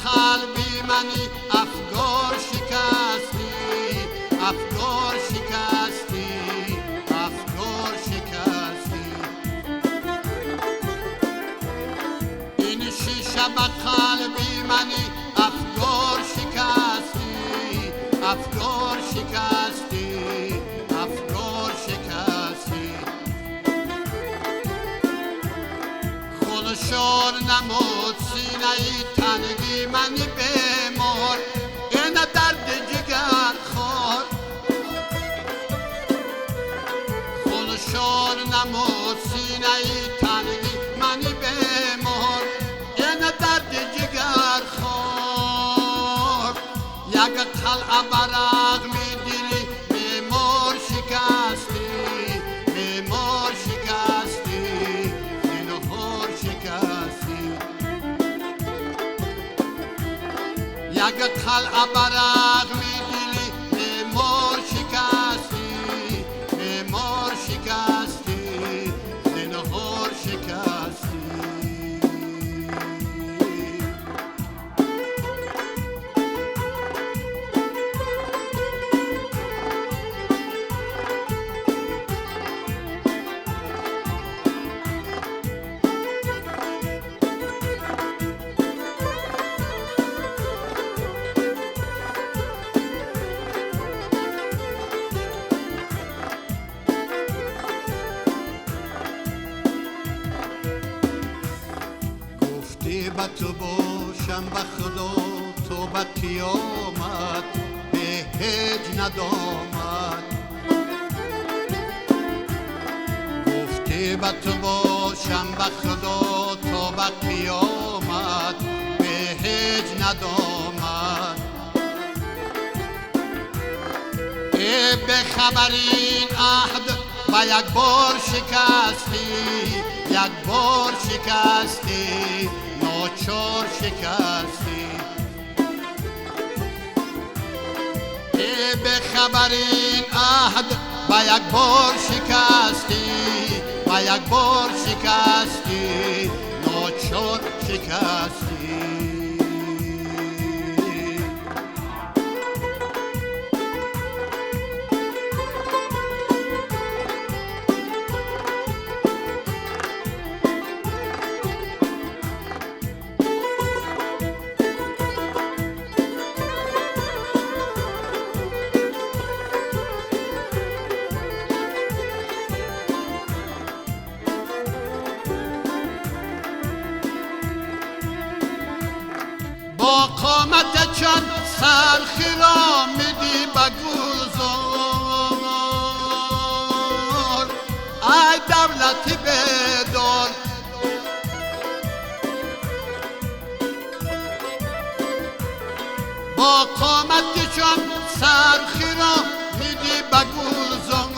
قلبی منی افکار شکستی، افکار شکستی، افکار شکستی. این شیشه به قلبی منی افکار شکستی، افکار شکستی، افکار شکستی. خونشور نمود سینه تنگی منی بیمار، این درد جگر خور. خونشور نمود سینه تنگی منی بیمار، این درد جگر خور. یک قلعه برق می دلی بیمار شکستی، بیمار شکستی، زینهار شکستی. یک قلعه برق می دلی بیمار شکستی، بیمار شکستی، زینهار شکستی. به تو باشم به خدا تو به قیامت به هیچ ندامت. گفتی به تو باشم به خدا تو به قیامت به هیچ ندامت. ای به خبر این عهد و یک بار شکستی، یک بار شکستی، ناچار شکستی. ای به خبر این عهد و یک بار شکستی، و یک بار شکستی، ناچار شکستی. با قامت چند سرخی را میدی به گلزار، ای دولت بیدار. با قامت چند سرخی را میدی به گلزار،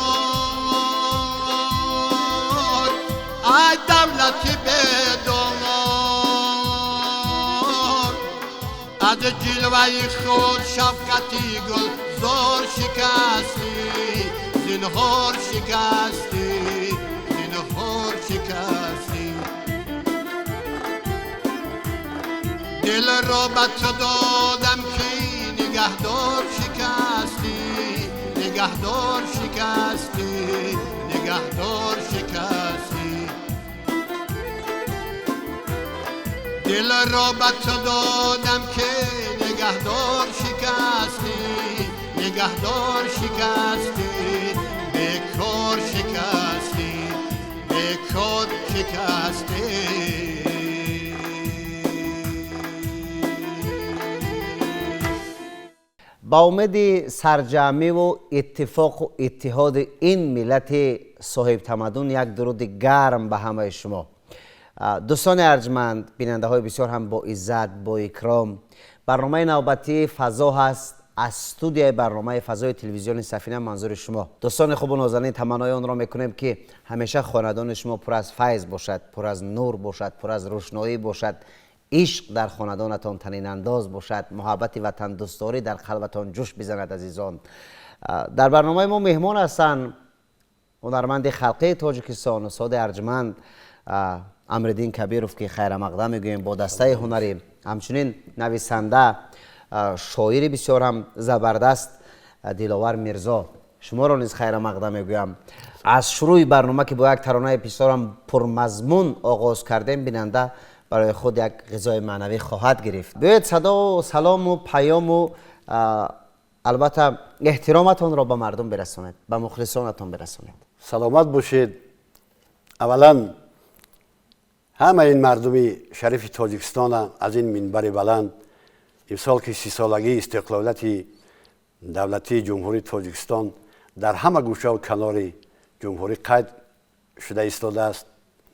ای دولت بیدار. از جلوه خود شفقتی گل زار شکستی، زینهار شکستی، زینهار شکستی. دل را به تو دادم که نگهدار شکستی، نگهدار شکستی، نگهدار شکستی. دل را به تو دادم که نگهدار شکستی، نگهدار شکستی، به کار شکستی، به کار شکستی. با امید سرجمعی و اتفاق و اتحاد این ملت صاحب تمدن یک درود گرم به همه شما دوستان ارجمند، بیننده های بسیار هم با عزت، با اکرام. برنامه نوبتی فضا هست از استودیوی برنامه فضای تلویزیون سفینه منظور شما. دوستان خوب و نازنین، تمنای آن را میکنیم که همیشه خاندان شما پر از فیض باشد، پر از نور باشد، پر از روشنایی باشد، عشق در خاندانتان تنین انداز باشد، محبت وطن دوستداری در قلبتان جوش بزند. عزیزان، در برنامه ما مهمان هستند هنرمند خلقی تاجیکستان، استاد ارجمند امرالدین کبیروف که خیر مقدم میگوییم با دسته هنری، همچنین نویسنده، شاعر بسیار هم زبردست دلاور میرزا. شما را نیز خیر مقدم میگویم. از شروع برنامه که با یک ترانه بسیار هم پرمضمون آغاز کردیم، بیننده برای خود یک غذای معنوی خواهد گرفت. بیاید صدا و سلام و پیام و البته احترامتان را به مردم برسانید، به مخلصانتان برسانید. سلامت باشید. اولا همه این مردمی شریف تاجیکستان از این منبر بلند امسال که 30 سالگی استقلالت دولتی جمهوری تاجیکستان در همه گوشه و کنار جمهوری قید شده ایستاده است،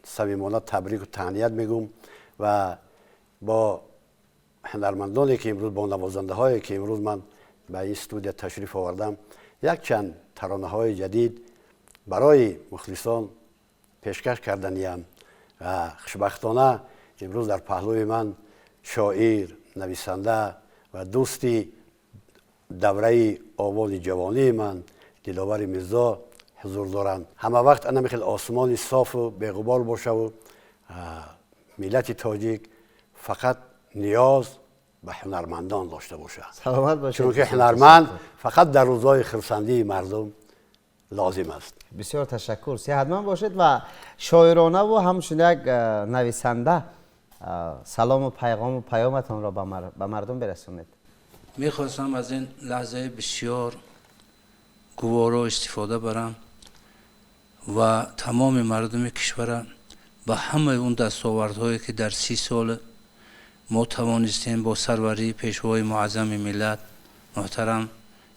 صمیمانه تبریک و تهنیت میگم و با هنرمندانی که امروز، با نوازنده هایی که امروز من به این استودیو تشریف آوردم، یک چند ترانه های جدید برای مخلصان پیشکش کردنیم و خوشبختانه امروز در پهلوی من شاعر، نویسنده و دوستی دوره آوان جوانی من دلاور میرزا حضور دارند. همه وقت انا میخیل آسمان صاف و بی‌غبار باشه و ملت تاجیک فقط نیاز به هنرمندان داشته باشه. سلامت باشید. چون که هنرمند فقط در روزهای خرسندی مردم لازم است. بسیار تشکر. صحتمند باشید و شاعرانه و همچنین یک نویسنده سلام و پیغام و پیامتان را به مردم برسانید. میخواستم از این لحظه بسیار گوارا استفاده برم و تمام مردم کشور به همه اون دستاوردهایی که در 30 سال ما توانستیم با سروری پیشوای معظم ملت محترم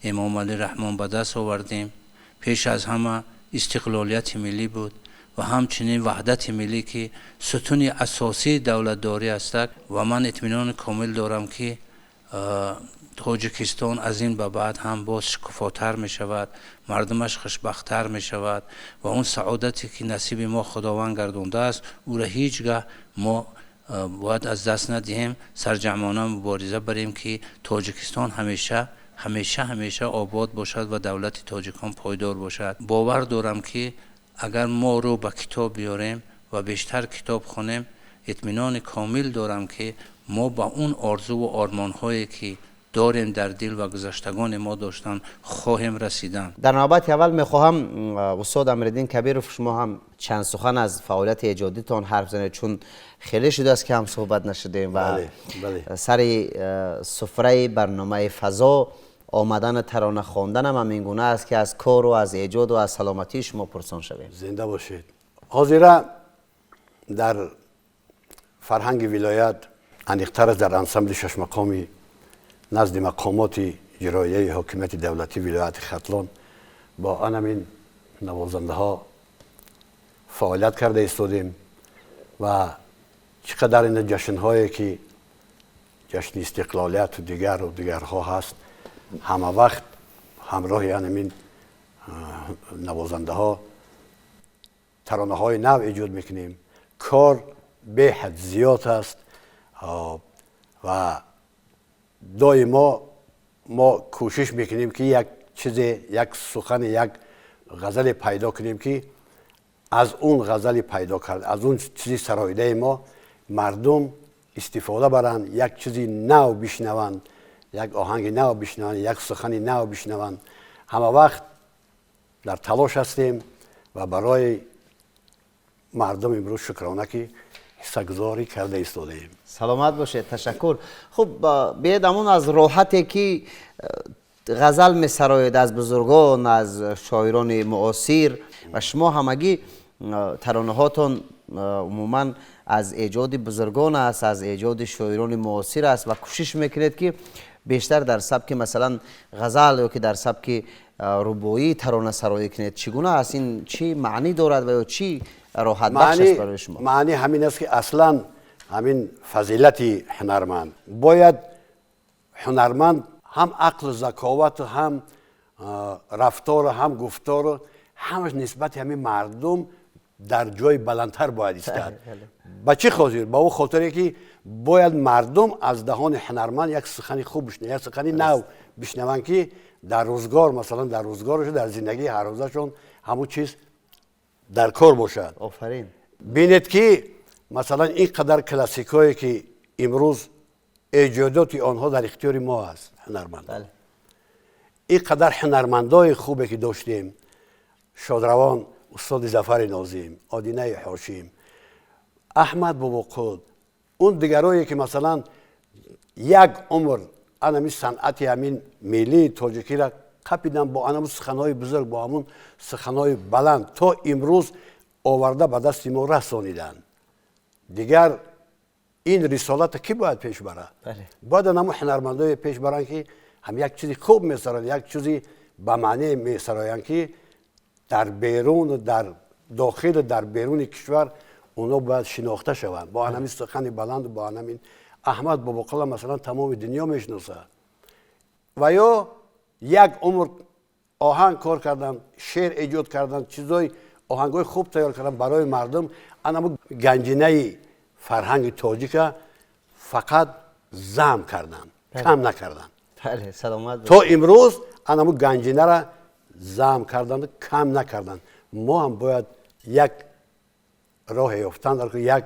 امام علی رحمان به دست آوردیم، پیش از همه استقلالیت ملی بود و همچنین وحدت ملی که ستون اساسی دولتداری است و من اطمینان کامل دارم که تاجیکستان از این به بعد هم باز شکوفاتر می شود، مردمش خوشبختتر می شود و اون سعادتی که نصیب ما خداوند گردانده است او را هیچگاه ما باید از دست ندهیم. سرجمعانه مبارزه بریم که تاجیکستان همیشه همیشه همیشه آباد باشد و دولت تاجیکان پایدار باشد. باور دارم که اگر ما رو به کتاب بیاریم و بیشتر کتاب خوانیم، اطمینان کامل دارم که ما با اون آرزو و آرمان‌هایی که داریم در دل و گذشتگان ما داشتن خواهیم رسیدن. در نوبت اول میخواهم استاد امرالدین کبیروف شما هم چند سخن از فعالیت ایجادیتان حرف زنید، چون خیلی شده است که هم صحبت نشدیم و بله، بله. سر سفره برنامه فضا آمدن ترانه خواندن هم این گونه است که از کار و از ایجاد و از سلامتی شما پرسان شویم. زنده باشید. حاضره در فرهنگ ولایت، انیقتر در انسامبل شش مقامی نزد مقامات اجرایی حکومت دولتی ولایت ختلان با آنمین نوازنده ها فعالیت کرده ایستادیم و چقدر این جشن هایی که جشن استقلالیت و دیگر و دیگرها هست، همه وقت همراه آنمین نوازنده ها ترانه های نو ایجاد میکنیم. کار به حد زیاد است و دائما ما کوشش میکنیم که یک چیز، یک سخن، یک غزل پیدا کنیم که از اون غزل پیدا کرد، از اون چیزی سرایده ما مردم استفاده برند، یک چیزی نو بشنوند، یک آهنگ نو بشنوند، یک سخن نو بشنوند. همه وقت در تلاش هستیم و برای مردم امروز شکرانه که Ҳиссагузорӣ карда истодаем. Саломат бошед, ташаккур. Хуб, биёед ҳамон аз роҳате ки ғазал месароед, аз бузургон, аз шоирони муосир, ва шумо ҳамагӣ таронаҳотон умуман аз эҷоди бузургон аст, аз эҷоди шоирони муосир аст ва кӯшиш мекунед ки бештар дар сабки, масалан, ғазал ё ки дар сабки рубоӣ таронасароӣ кунед. Чӣ гуна аст ин? Чӣ маънӣ дорад ва ё чӣ роҳатбахш аст барои шумо? Маъни ҳамин аст, ки аслан ҳамин фазилати ҳунарманд, бояд ҳунарманд ҳам ақлу заковату, ҳам рафтору, ҳам гуфтору, ҳамаш нисбати ҳамин мардум дар ҷои баландтар бояд истад. Ба чӣ хотир? Ба ӯ хотире ки бояд мардум аз даҳони ҳунарманд як сухани хуб бишнаванд, як сухани нав бишнаванд, ки дар рӯзгор, масалан, дар рӯзгорашон, дар зиндагии ҳаррӯзашон ҳамун чиз дар кор бошад. Офарин. Бинед ки, масалан, ин қадар классикое ки имрӯз эҷодоти онҳо дар ихтиёри мо аст, ҳунарманд, ин қадар ҳунармандои хубе ки доштем, шодравон устоди Зафари Нозим, Одинаи Ҳошим, Аҳмад Бобоқуд, он дигарое ки, масалан, як умр анами санъати ҳамин миллии тоҷикиро қапидан, бо анамун суханҳои бузург, бо ҳамун суханҳои баланд то имрӯз оварда ба дасти мо расониданд. Дигар ин рисолата кӣ бояд пеш барад? Бояд анамун ҳунармандое пеш баранд, ки ҳам як чизи хуб месароянд, як чизи ба маъне месароянд, ки дар беруну дар дохилу дар беруни кишвар онҳо бояд шинохта шаванд бо анамин сухани баланду бо анамин. Аҳмад Бобоқула, масалан, тамоми дунё мешиносад ва ё як умр оҳанг кор кардан, шеър эҷод кардан, чизои оҳангҳои хуб тайёр кардан барои мардум. Анамо ганҷинаи фарҳанги тоҷика фақат зам кардан, кам накардан. То имрӯз анамо ганҷинара зам карданду кам накардан. Мо ҳам бояд як роҳе ёфтан дар кор, як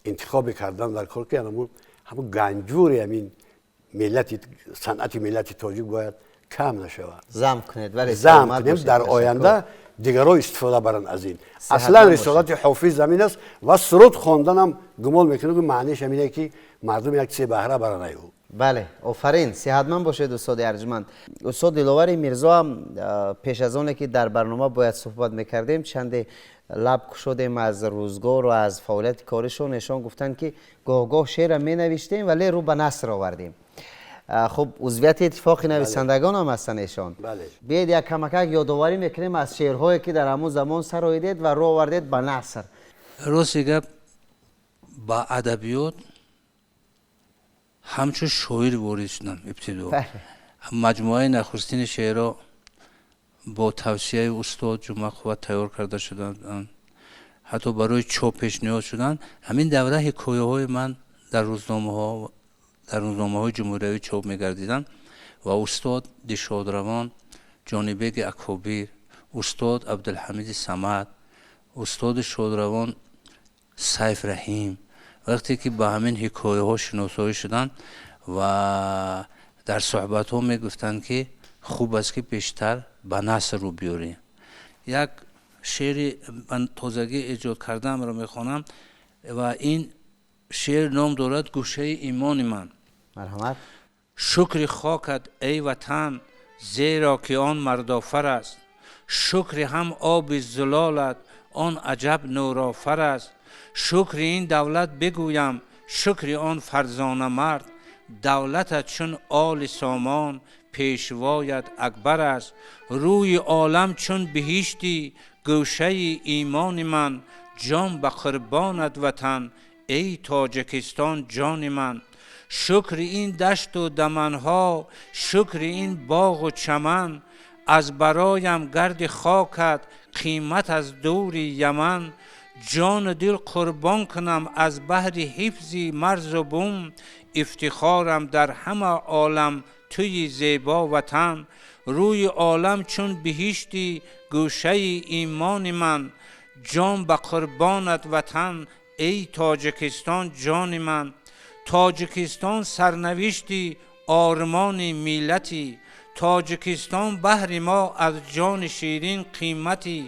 интихобе кардан дар кор, ки анамун ҳамун ганҷури ҳамин миллати, санъати миллати тоҷик бояд кам нашавад. Зам кунед, вале зам кунем, дар оянда дигарро истифода баранд аз ин. Аслан рисолати ҳофиз замин аст ва суруд хонданам, гумон мекунам, ки маъниш ҳамине, ки мардум як чизе баҳра баранд ай ӯ. Бале, офарин, сиҳатманд бошед, устоди арҷманд. Устод Диловари Мирзо ҳам, пеш аз оне ки дар барнома бояд суҳбат мекардем, чанде лаб кушодем аз рӯзгор ва аз фаъолияти коришон. Эшон гуфтанд, ки гоҳ-гоҳ шеъра менавиштем, вале рӯ ба наср овардем. Хуб, узвияти Иттифоқи нависандагон ҳам ҳастанд эшон. Биед, як камакак ёдоварӣ мекунем аз шеърҳое ки дар ҳамон замон сароидед ва рӯ овардед ба наср. Рости гап, ба адабиёт ҳамчун шоир ворид шудам ибтидо. Маҷмӯаи нахустини шеърро бо тавсияи устод Ҷумъақувват тайёр карда шуданд, ҳатто барои чоп пешниҳод шуданд. Ҳамин давра ҳикояҳои ман дар рӯзномаҳо, дар рӯзномаҳои ҷумҳуриявӣ чоп мегардиданд ва устод дишодравон Ҷонибеги Акобир, устод Абдулҳамиди Самад, устоди шодравон Сайф Раҳим вақте ки ба ҳамин ҳикояҳо шиносоӣ шуданд ва дар суҳбатҳо мегуфтанд, ки хуб аст, ки бештар ба наср рӯ биёрем. Як шеъри тозагӣ эҷод кардаамро мехонам ва ин шеър ном дорад «Гӯшаи имони ман». Марҳамат. Шукри хокат, эй ватан, зеро ки он мардофар аст. Шукри ҳам оби зулолат, он аҷаб нурофар аст. Шукри ин давлат бигӯям, шукри он фарзона мард. Давлатат чун оли сомон, пешвоят Акбар аст. Рӯи олам чун биҳиштӣ, гӯшаи имони ман. Ҷон ба қурбонат, ватан, эй Тоҷикистон, ҷони ман. Шукри ин дашту даманҳо, шукри ин боғу чаман. Аз бароям гарди хокат қимат аз дури Яман. Ҷону дил қурбон кунам аз баҳри ҳифзи марзу бум. Ифтихорам дар ҳама олам туи зебо ватан. Рӯи олам чун биҳиштӣ, гӯшаи имони ман. Ҷон ба қурбонат, ватан, эй Тоҷикистон, ҷони ман. Тоҷикистон сарнавишти ормони миллатӣ. Тоҷикистон баҳри мо аз ҷони ширин қиматӣ.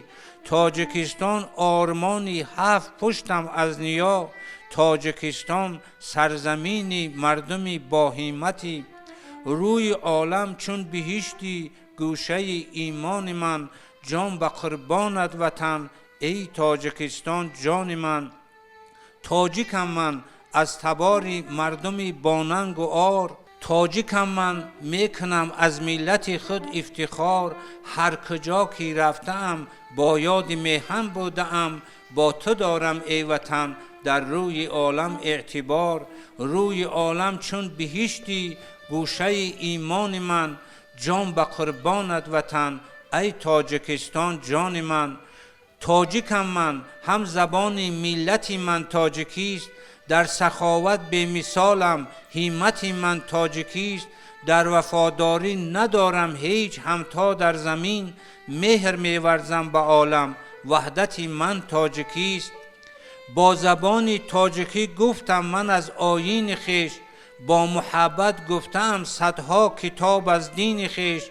Тоҷикистон ормони ҳафт пуштам аз ниё. Тоҷикистон сарзамини мардуми боҳимматӣ. Рӯи олам чун биҳишти гӯшаи имони ман, ҷон ба қурбонат ватан, эй Тоҷикистон ҷони ман. Тоҷикам ман аз табори мардуми бонангу ор, тоҷикам ман мекунам аз миллати худ ифтихор. Ҳар куҷо ки рафтаам бо ёди меҳан будаам, бо ту дорам эй ватан дар рӯи олам эътибор. Рӯи олам чун биҳишти гӯшаи имони ман, ҷон ба қурбонат ватан, эй Тоҷикистон ҷони ман. Тоҷикам ман, ҳам забони миллати ман тоҷикист, дар саховат бемисолам, ҳиммати ман тоҷикист. Дар вафодорӣ надорам ҳеҷ ҳамто дар замин, меҳр меварзам ба олам, ваҳдати ман тоҷикист. Бо забони тоҷикӣ гуфтам ман аз оини хеш, бо муҳаббат гуфтаам садҳо китоб аз дини хеш.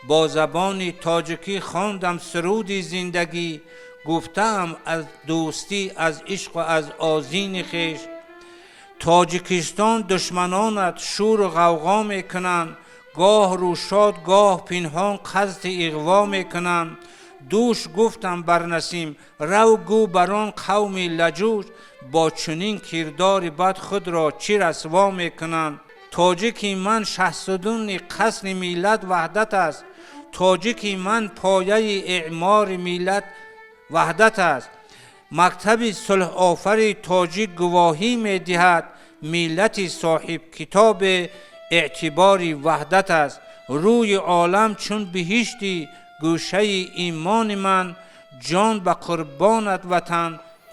Бо забони тоҷикӣ хондам суруди зиндагӣ, гуфтаам аз дӯстӣ, аз ишқу аз озини хеш. Тоҷикистон душманонат шӯру ғавғо мекунанд, гоҳ рӯшод, гоҳ пинҳон қасди иғво мекунанд. Дӯш гуфтам бар Насим, рав гӯ бар он қавми лаҷӯж, бо чунин кирдори бад худро чӣ расво мекунанд. Тоҷики ман шаҳсудуни қасри миллат ваҳдат аст, тоҷики ман пояи эъмори миллат ваҳдат аст. Мактаби сулҳофари тоҷик гувоҳӣ медиҳад, миллати соҳибкитобе эътибори ваҳдат аст. Рӯи олам чун биҳишти гӯшаи имони ман, ҷон ба қурбонат ватан,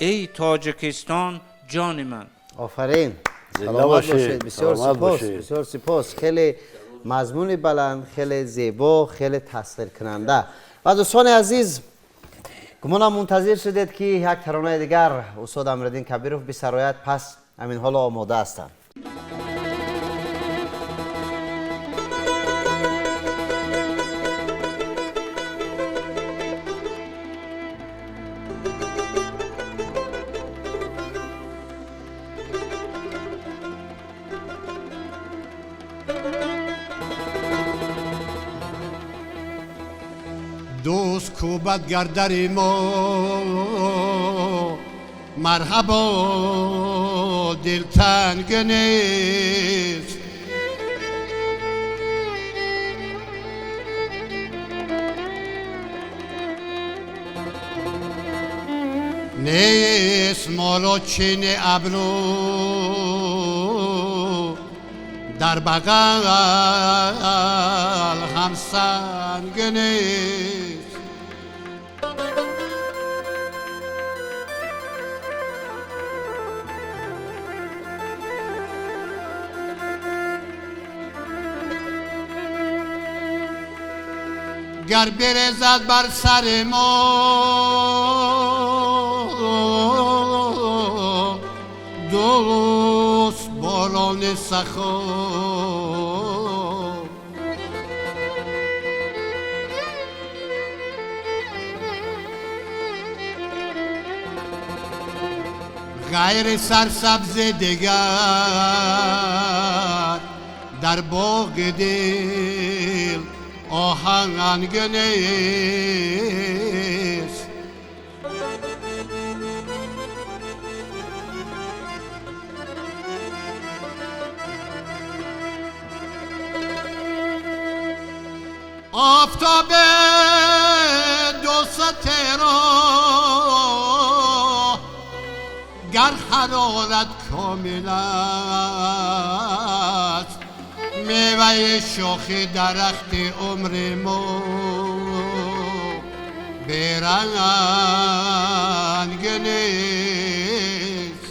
эй Тоҷикистон ҷони ман. Офарин, саломат бошед. Бисёр сипос, бисёр сипос. Хеле мазмуни баланд, хеле зебо, хеле тасхиркунанда. Ва дӯстони азиз, гумонам мунтазир шудед ки як таронаи дигар устод Амриддин Кабиров бисарояд, пас ҳамин ҳоло омода ҳастанд. Дӯст кӯбад гардари мо, марҳабо дилтанг нест. Нест молу чини абрӯ дар бағал ҳам санг нест. Гар бирезад бар сари мо дӯст борони сахо, ғайри сарсабзи дигар дар боғи дил оҳанг нест. Офтоби дӯстро гар ҳарорат комил аст, меваи шохи дарахти умри мо беранг нест.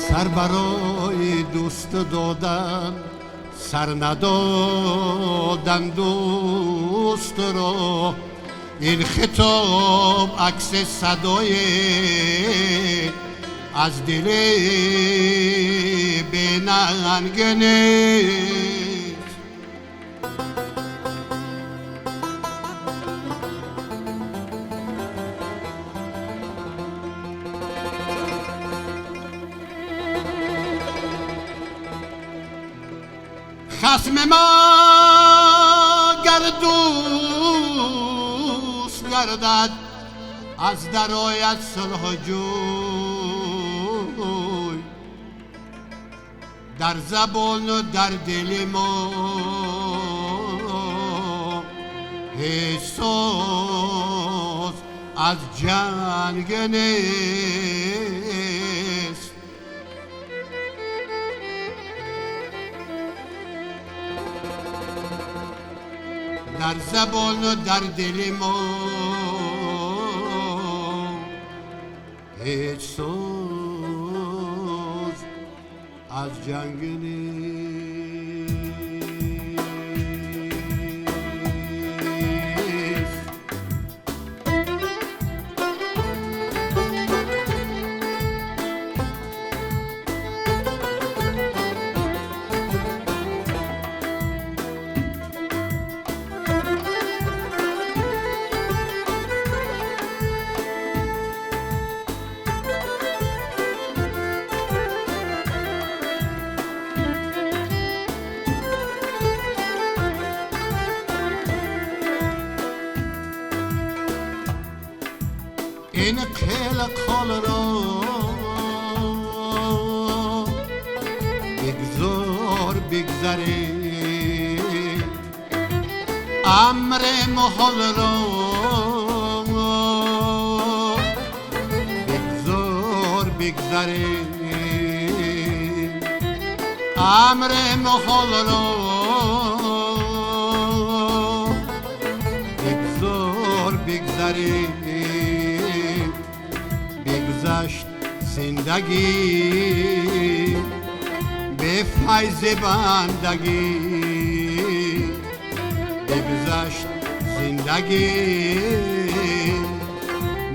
Сар барои дӯст додан, сар надодан дӯстро, ин хитоб акси садои از دل به ننگ نیست. خصم ما گر دوست گردد از در آید صلح جوی، در زبان و در دل ما هیچ سوز از جنگ نیست. در زبان و در دل ما هیچ سوز از جنگ نیست. این قیل قال را بگذار بگذره، امر محال را بگذار بگذره، امر محال را بگذار بگذره. بگذشت زندگی به فیض بندگی، بگذشت زندگی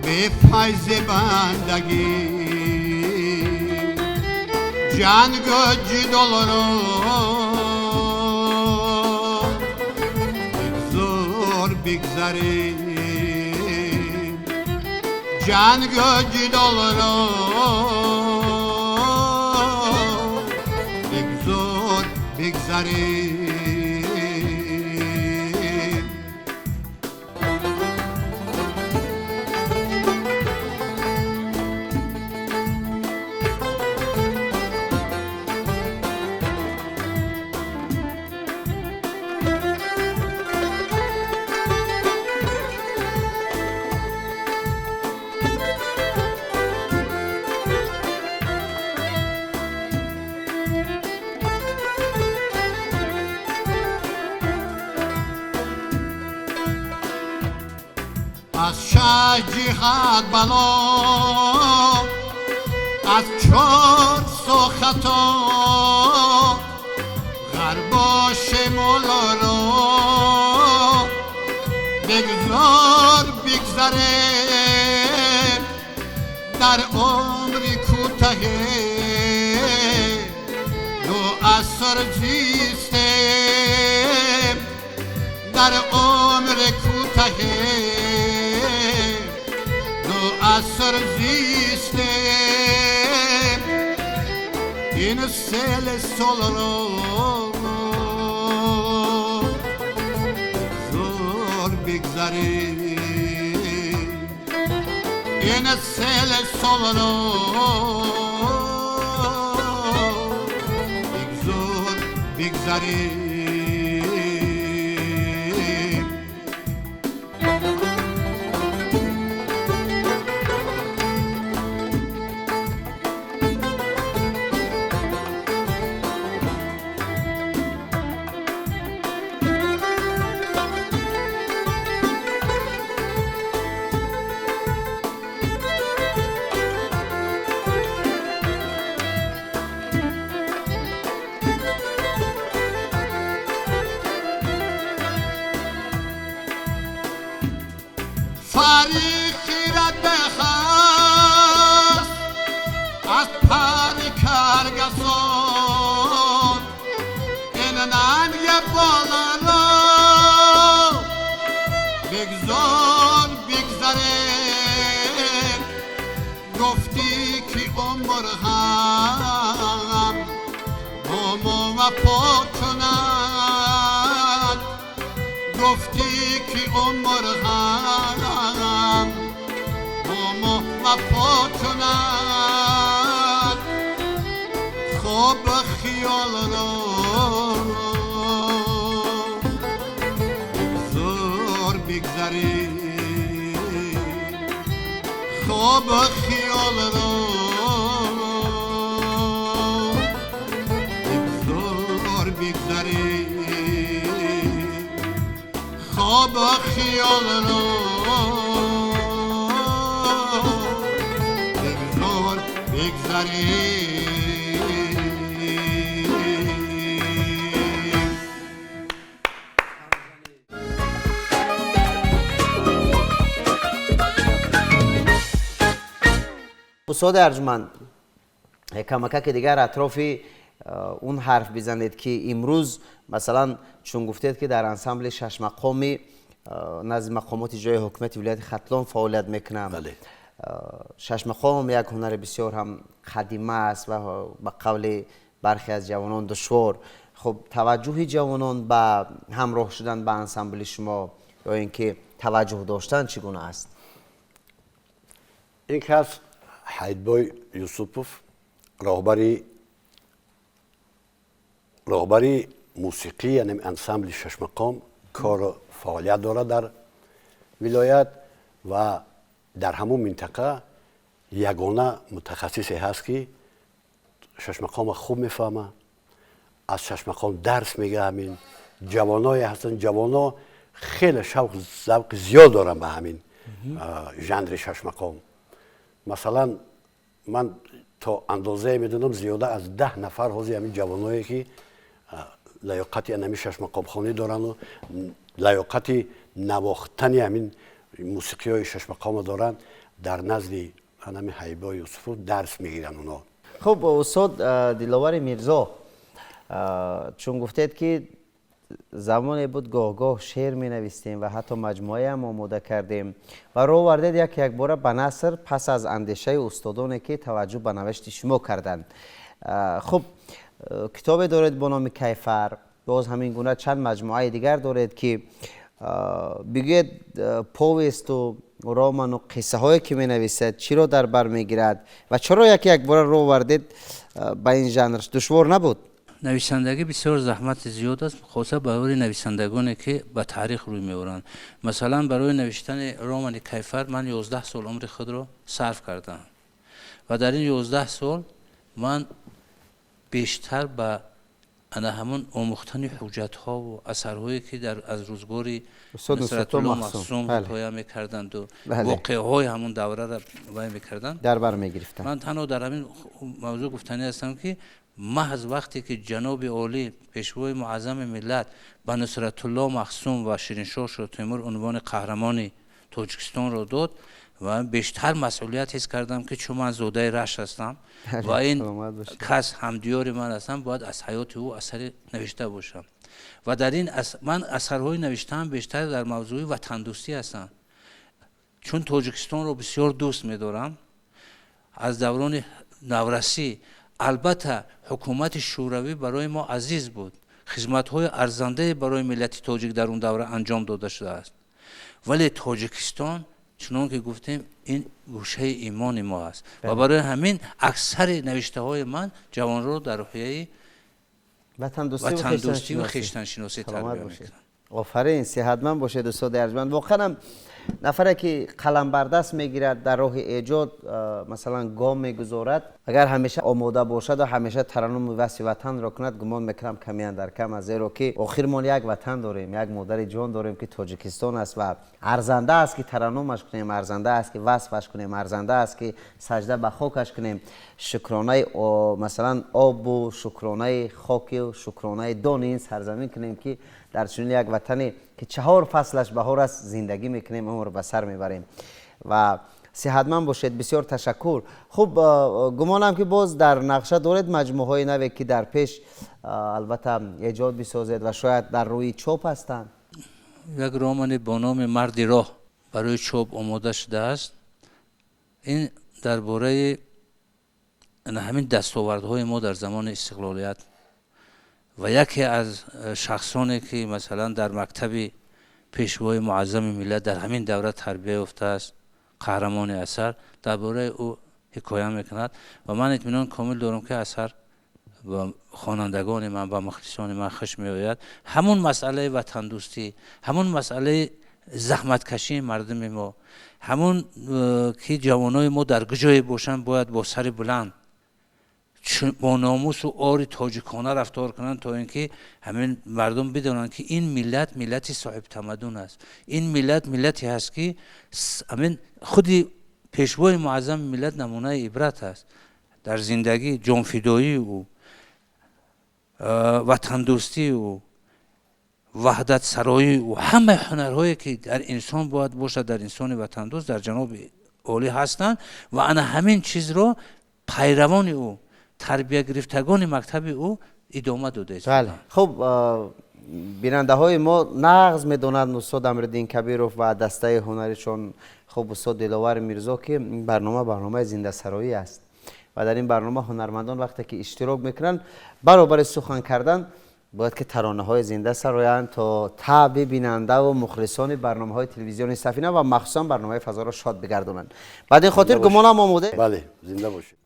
به فیض بندگی. جنگ و جدال را بگذار بگذره، جنگ و جدال را بگذار بگذره. از شش جهت بلا، از چهار سو خطا، غرب و شمال را بگذار بگذره. در عمر کوته دو عصر زیستیم، در عمر کوته عصر زیستیم. این سیل سال را زور بگذره، این سیل سال را بگذار بگذره. بگذار بگذره گفتی که عمر هم با ما وفا کند گفتی که عمر هم با ما وفا کند خواب خیال را بگذار بگذری خواب خیال را بگذار بگذری خواب خیال را بگذار بگذری. Устод арҷманд, камакаки дигар атрофи он ҳарф бизанед, ки имрӯз масалан чун гуфтед, ки дар ансамбли шашмақоми назди мақомоти ҷои ҳукумати вилояти Хатлон фаъолият мекунам. Шашмақом як ҳунари бисёр ҳам қадима аст ва ба қавли бархе аз ҷавонон душвор. Хуб, таваҷҷӯҳи ҷавонон ба ҳамроҳ шудан ба ансамбли шумо ё ин ки таваҷҷӯҳ доштан чӣ гуна аст? Ин кас Ҳайдбой Юсупов роҳбари мусиқӣ, яъне ансамбли шашмақом кору фаъолият дорад дар вилоят ва дар ҳамон минтақа ягона мутахассисе ҳаст, ки шашмақома хуб мефаҳма, аз шашмақом дарс мега. Ҳамин ҷавоное ҳастанд, ҷавоно хеле шавқ завқи зиёд доранд ба ҳамин жанри шашмақом. Масалан, ман то андозае медонам, зиёда аз 10 нафар ҳозир ҳамин ҷавоное, ки лаёқати ҳамин шашмақомхонӣ дорану лаёқати навохтани ҳамин мусиқиҳои шашмақомо доранд, дар назди ҳамин Ҳайбои Юсуфов дарс мегиранд оно. Хуб, устод Диловари Мирзо, чун гуфтед, ки замоне буд гоҳ-гоҳ шеър менавистем ва ҳатто маҷмӯаам омода кардем ва рӯ овардед як якбора ба наср пас аз андешаи устодоне, ки таваҷҷӯҳ ба навишти шумо карданд. Хуб, китобе доред бо номи Кайфар, боз ҳамин гуна чанд маҷмӯаи дигар доред, ки бигӯед, повесту роману қиссаҳое, ки менависед, чиро дар бар мегирад ва чаро як якбора рӯ овардед ба ин жанр? Душвор набуд? Нависандагӣ бисёр заҳмати зиёд аст, хоса барои нависандагоне, ки ба таърих рӯй меоранд. Масалан, барои навиштани романи Кайфар ман 11 сол умри худро сарф кардам ва дар ин 11 сол ман бештар ба ана ҳамон омӯхтани ҳуҷҷатҳову асарҳое, ки аз рӯзгори Нусратулло Махсум ҳикоя мекарданду воқеаҳои ҳамон давраро вай мекарданд, дар бар мегирифтанд. Ман танҳо дар ҳамин мавзӯъ гуфтанӣ ҳастам, ки маҳз вақте ки ҷаноби олӣ, пешвои муаззами миллат ба Нусратулло Махсум ва Шириншоҳ Шотемур унвони қаҳрамони Тоҷикистонро дод, ва бештар масъулият ҳис кардам, ки чун ман зодаи Рашт ҳастам ва ин кас ҳамдиёри ман ҳастам, бояд аз ҳаёти ӯ асаре навишта бошам. Ва дар ин ман асарҳои навиштаам бештар дар мавзӯи ватандӯстӣ ҳастанд, чун Тоҷикистонро бисёр дӯст медорам аз даврони наврасӣ. Албатта, ҳукумати Шӯравӣ барои мо азиз буд, хизматҳои арзандае барои миллати тоҷик дар он давра анҷом дода шудааст, вале Тоҷикистон, чунон ки гуфтем, ин гӯшаи имони мо аст ва барои ҳамин аксари навиштаҳои ман ҷавонро дар рӯҳияи ватандӯстӣ ва хештаншиносӣ тарбия мекунанд. Офарин, сиҳатманд бошед, устоди арҷманд. Воқеан нафаре, ки қаламбардаст мегирад, дар роҳи эҷод масалан гом мегузорад, агар ҳамеша омода бошад ва ҳамеша тараннуми васфи ватанро кунад, гумон мекунам, камиян дар кам аст, зеро ки охир мо як ватан дорем, як модари ҷон дорем, ки Тоҷикистон аст ва арзанда аст, ки тараннумаш кунем, арзанда аст, ки васфаш кунем, арзанда аст, ки саҷда ба хокаш кунем, шукронаи масалан обу шукронаи хоку шукронаи дони ин сарзамин кунем, ки дар чунин як ватане, ки чаҳор фаслаш баҳор аст, зиндагӣ мекунем, умр ба сар мебарем. Ва сиҳатманд бошед, бисёр ташаккур. Хуб, гумонам, ки боз дар нақша доред маҷмӯаҳои наве, ки дар пеш албатта эҷод бисозед ва шояд дар рӯи чоп ҳастанд. як романе бо номи «Марди роҳ» барои чоп омода шудааст. Ин дар бораи ҳамин дастовардҳои мо дар замони истиқлолият ва яке аз шахсоне ки масалан дар мактаби пешвои муаззами миллат дар ҳамин давра тарбия ёфтааст, қаҳрамони асар, дар бораи ӯ ҳикоя мекунад ва ман итминони комил дорам, ки асар ба хонандагони ман, ба мухлисони ман хуш меояд. Ҳамун масъалаи ватандӯстӣ, ҳамун масъалаи заҳматкашии мардуми мо, ҳамун ки ҷавонои мо дар куҷое бошанд, бояд бо сари баланд, бо номусу ори тоҷикона рафтор кунанд, то ин ки ҳамин мардум бидонанд, ки ин миллат миллати соҳибтамаддун аст, ин миллат миллате ҳаст, ки ҳамин худи пешвои муаззами миллат намунаи ибрат аст дар зиндагӣ. Ҷонфидоии ӯ, ватандӯстии ӯ, ваҳдатсароии ӯ, ҳамаи ҳунарҳое ки дар инсон бояд бошад, дар инсони ватандӯст, дар ҷаноби олӣ ҳастанд ва ана ҳамин чизро пайравони ӯ, тарбиягирифтагони мактаби ӯ идома додааст. Бале, хуб, бинандаҳои мо нағз медонанд устод Амриддин Кабиров ва дастаи ҳунаришон, хуб, устод Диловар Мирзо, ки барнома барномаи зиндасароӣ аст ва дар ин барнома ҳунармандон вақте ки иштирок мекунанд, баробари сухан кардан бояд ки таронаҳои зинда сароянд, то таъби бинандаву мухлисони барномаҳои телевизиони Сафина ва махсусан барномаи фазоро шод бигардонанд. Бад ин хотир гумонам омода. Бале, зинда бошед.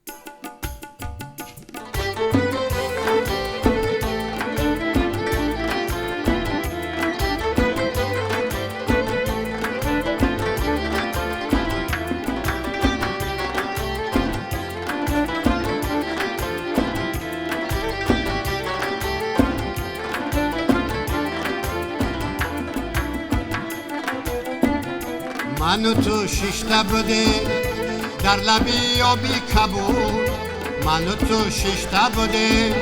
Ману ту шишта будем дар лаби оби кабуд, ману ту шишта будем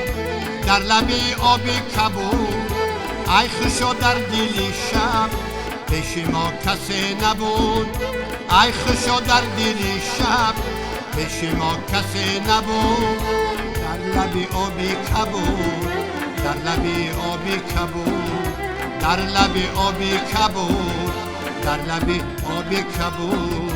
дар лаби оби кабуд. Ай хушо дар дили шаб, пеши мо касе набуд. Ай хушо дар дили шаб, пеши мо касе набуд. Дар лаби оби кабуд, дар лаби оби кабуд, дар лаби оби кабуд, дар лаби оби кабуд.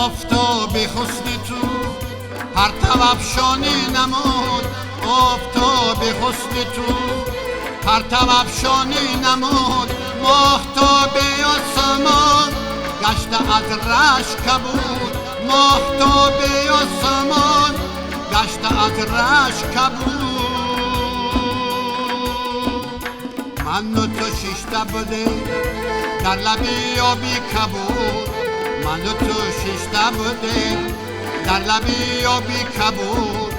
Офтоби ҳусни ту ҳар тавафшонӣ намуд, офтоби ҳусни ту ҳар тавафшонӣ намуд. Моҳтоби осмон гашта аз рашк кабуд, моҳтоби осмон гашта аз рашк кабуд. Ману ту шишта будем дар лаби оби кабуд, ману ту шишта будем дар лаби оби кабуд.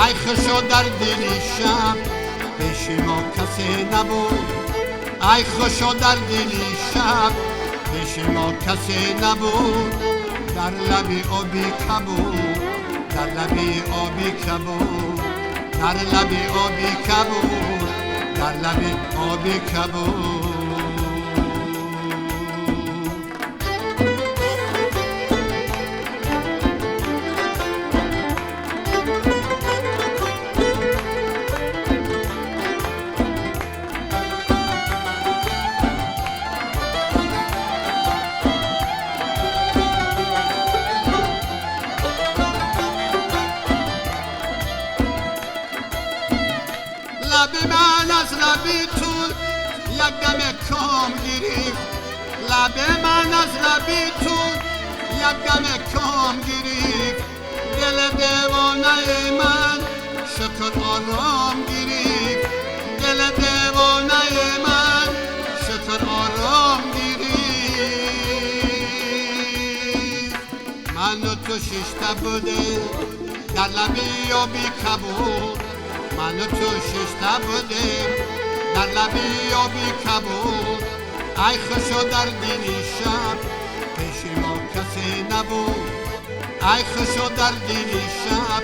Ай хушо дар дили шаб, пеши мо касе набуд. Ай хушо дар дили шаб, пеши мо касе набуд. Дар лаби оби кабуд, дар лаби оби кабуд, дар лаби оби кабуд, дар лаби оби кабуд. لب من از لب تو یک دم کام گرفت، لب من از لب تو یک دم کام گرفت. دل دیوانه من شکر آرام گرفت، دل دیوانه من شکر آرام گرفت. من و تو ششته بوده در لبی آبی کبود، من و تو ششته بودیم در لبی آبی کبود. ای خوشا در دل شب، پیش ما касе набуд, ай хушо дар дили шаб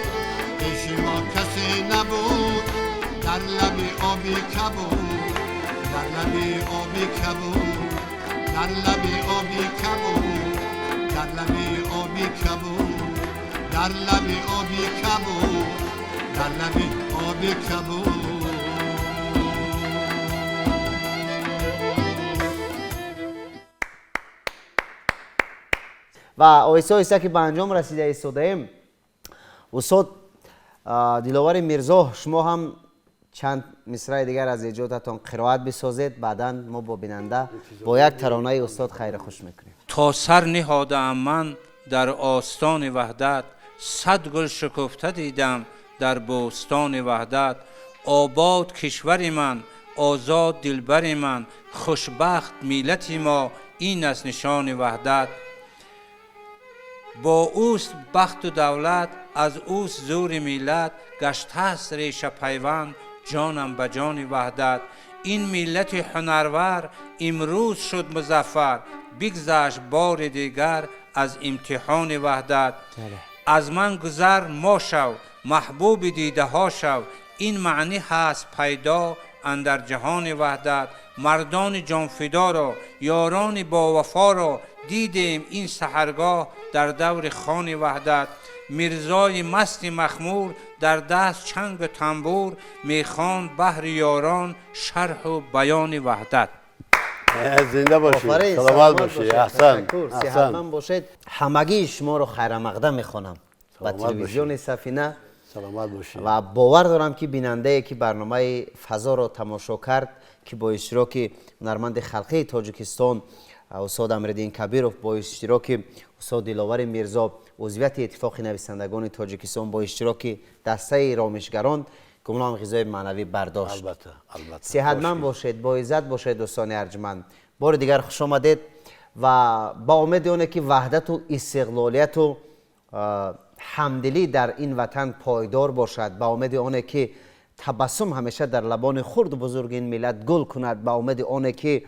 пеши мо касе набуд, дар лаби оби кабуд, дар лаби оби кабуд, дар лаби оби кабуд, дар лаби оби кабуд, дар лаби оби кабуд, дар лаби оби кабуд. Ва оҳиста оҳиста ки ба анҷом расида истодаем, устод Диловари Мирзо, шумо ҳам чанд мисраи дигар аз эҷодатон қироат бисозед, баъдан мо бо бинанда бо як таронаи устод хайру хуш мекунем. То сар ниҳодаам ман дар остони ваҳдат, сад гул шукуфта дидам дар бӯстони ваҳдат. Обод кишвари ман, озод дилбари ман, хушбахт миллати мо, ин аст нишони ваҳдат. Бо ӯст бахту давлат, аз ӯст зури миллат, гаштааст реша пайванд ҷонам ба ҷони ваҳдат. Ин миллати ҳунарвар имрӯз шуд музаффар, бигзашт бори дигар аз имтиҳони ваҳдат. Аз ман гузар мо шав, маҳбуби дидаҳо шав, ин маънӣ ҳаст пайдо андар ҷаҳони ваҳдат. Мардони ҷонфидоро, ёрони бовафоро дидем ин саҳаргоҳ дар даври хони ваҳдат. Мирзои масти махмур дар даст чангу тамбур, мехонд баҳри ёрон шарҳу баёни ваҳдат. Зинда бошед, саломат бошед, аҳсан, сиҳатманд бошед. Ҳамагии шуморо хайрамақдам мехонам ба телевизиони Сафина. Саломат бошед. Ва бовар дорам ки бинандае ки барномаи фазоро тамошо кард, ки бо иштироки ҳунарманди халқии Тоҷикистон устод Амриддин Кабиров, бо иштироки устод Диловари Мирзо, узвияти Иттифоқи нависандагони Тоҷикистон, бо иштироки дастаи ромишгарон, гумонам ғизои маънавӣ бардошт. Албатта, албатта. Сиҳатманд бошед, бо иззат бошед, дӯстони арҷманд. Бори дигар хуш омадед ва ба умеди оне ки ваҳдату истиқлолияту ҳамдилӣ дар ин ватан пойдор бошад, ба умеди оне ки табассум ҳамеша дар лабони хурду бузурги ин миллат гул кунад, ба умеди оне ки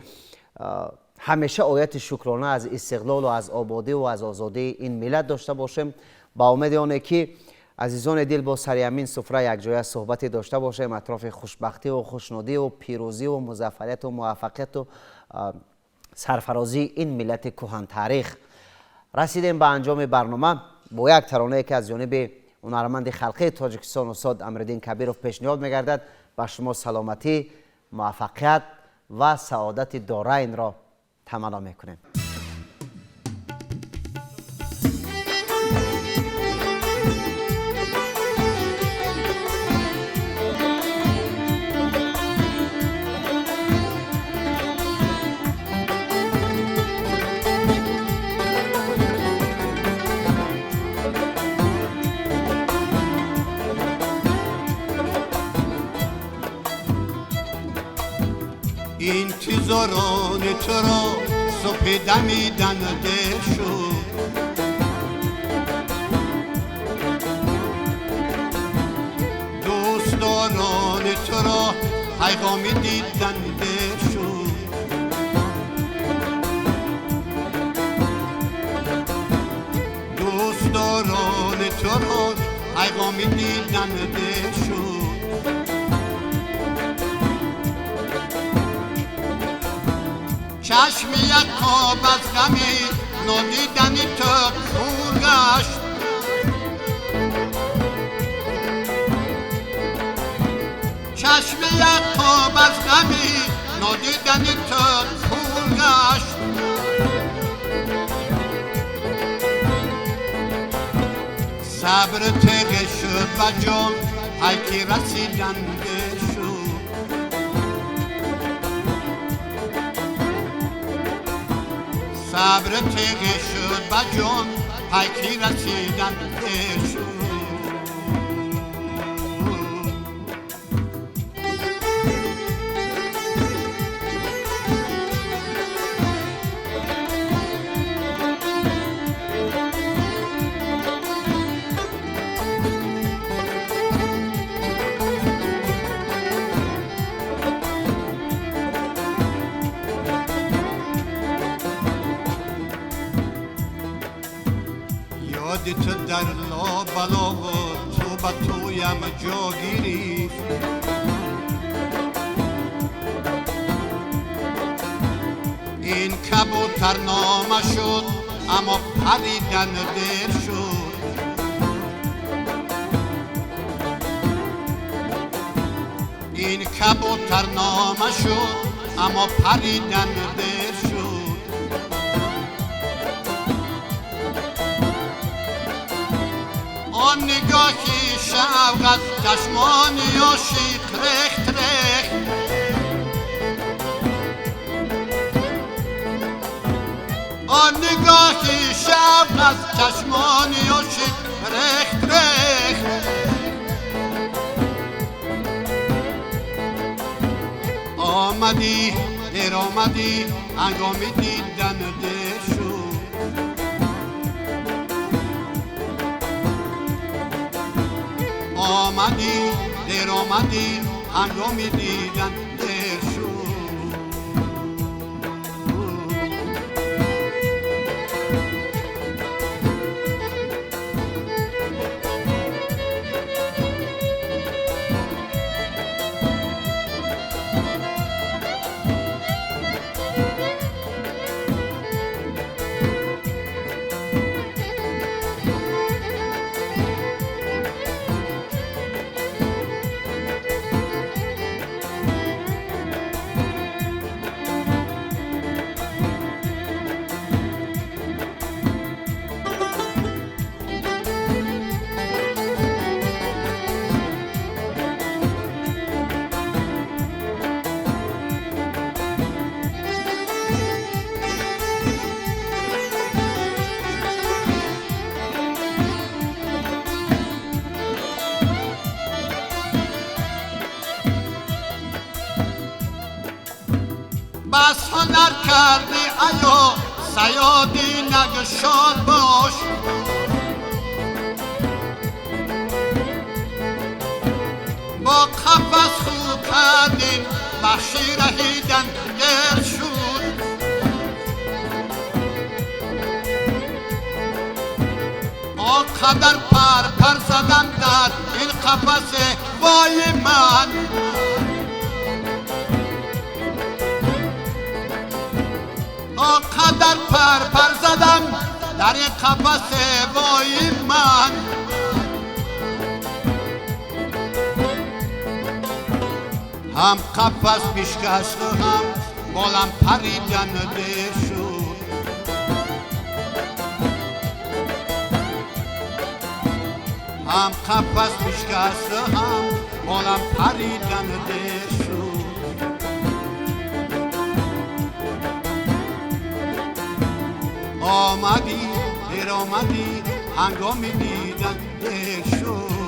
ҳамеша ояти шукрона аз истиқлолу аз ободиву аз озодии ин миллат дошта бошем, ба умеди оне ки азизони дил бо сари ҳамин суфра якҷоя суҳбате дошта бошем атрофи хушбахтиву хушнудиву пирӯзиву музаффарияту муваффақияту сарфарозии ин миллати кӯҳантаърих. Расидем ба анҷоми барнома бо як таронае ки аз ҷониби ҳунарманди халқии Тоҷикистон устод Амриддин Кабиров пешниҳод мегардад. Ба шумо саломатӣ, муваффақият ва саодати дорайнро таманно мекунем. Интизорони туро субҳи дамидан дер шуд, дӯстдорони туро пайғоми дидан дер шуд, дӯстдорони туро пайғоми дидан дер шуд. Чашми Яқоб аз ғами нодидани ту кур гашт, чашми Яқоб аз ғами нодидани ту кур гашт. Сабр теғе шуд ба ҷон, ай ки расидан дер шуд, сабр теғе шуд ба ҷон, пайки расидан дер шуд. Ёди ту дар лобалову ту ба туям ҷо гирифт. Ин кабутар нома шуд, аммо паридан дер шуд. Ин кабутар нома шуд, аммо паридан дер шуд. Он нигоҳи шавқ аз чашмони ошиқ рехт рехт. Он нигоҳи шавқ аз чашмони ошиқ рехт рехт. Омадӣ, дер омадӣ, ҳангоми дидан дер шуд. Омадӣ, дер омадӣ, ҳангоми дидан дер шуд. Бас ҳунар кардӣ аё саёди нагшод бош. Бо қафас хӯ кардин бахши раҳидан дер шуд. Он қадар пар пар задам дар ин қафасе вой ман. Он қадар пар пар задам дар ин қафасе вой ман. Ҳам қафас бишкаст ҳам болам паридан дер шуд. Ҳам қафас бишкаст ҳам болам паридан дер шуд. Омадӣ, дер омадӣ, ҳангоми дидан дер шуд.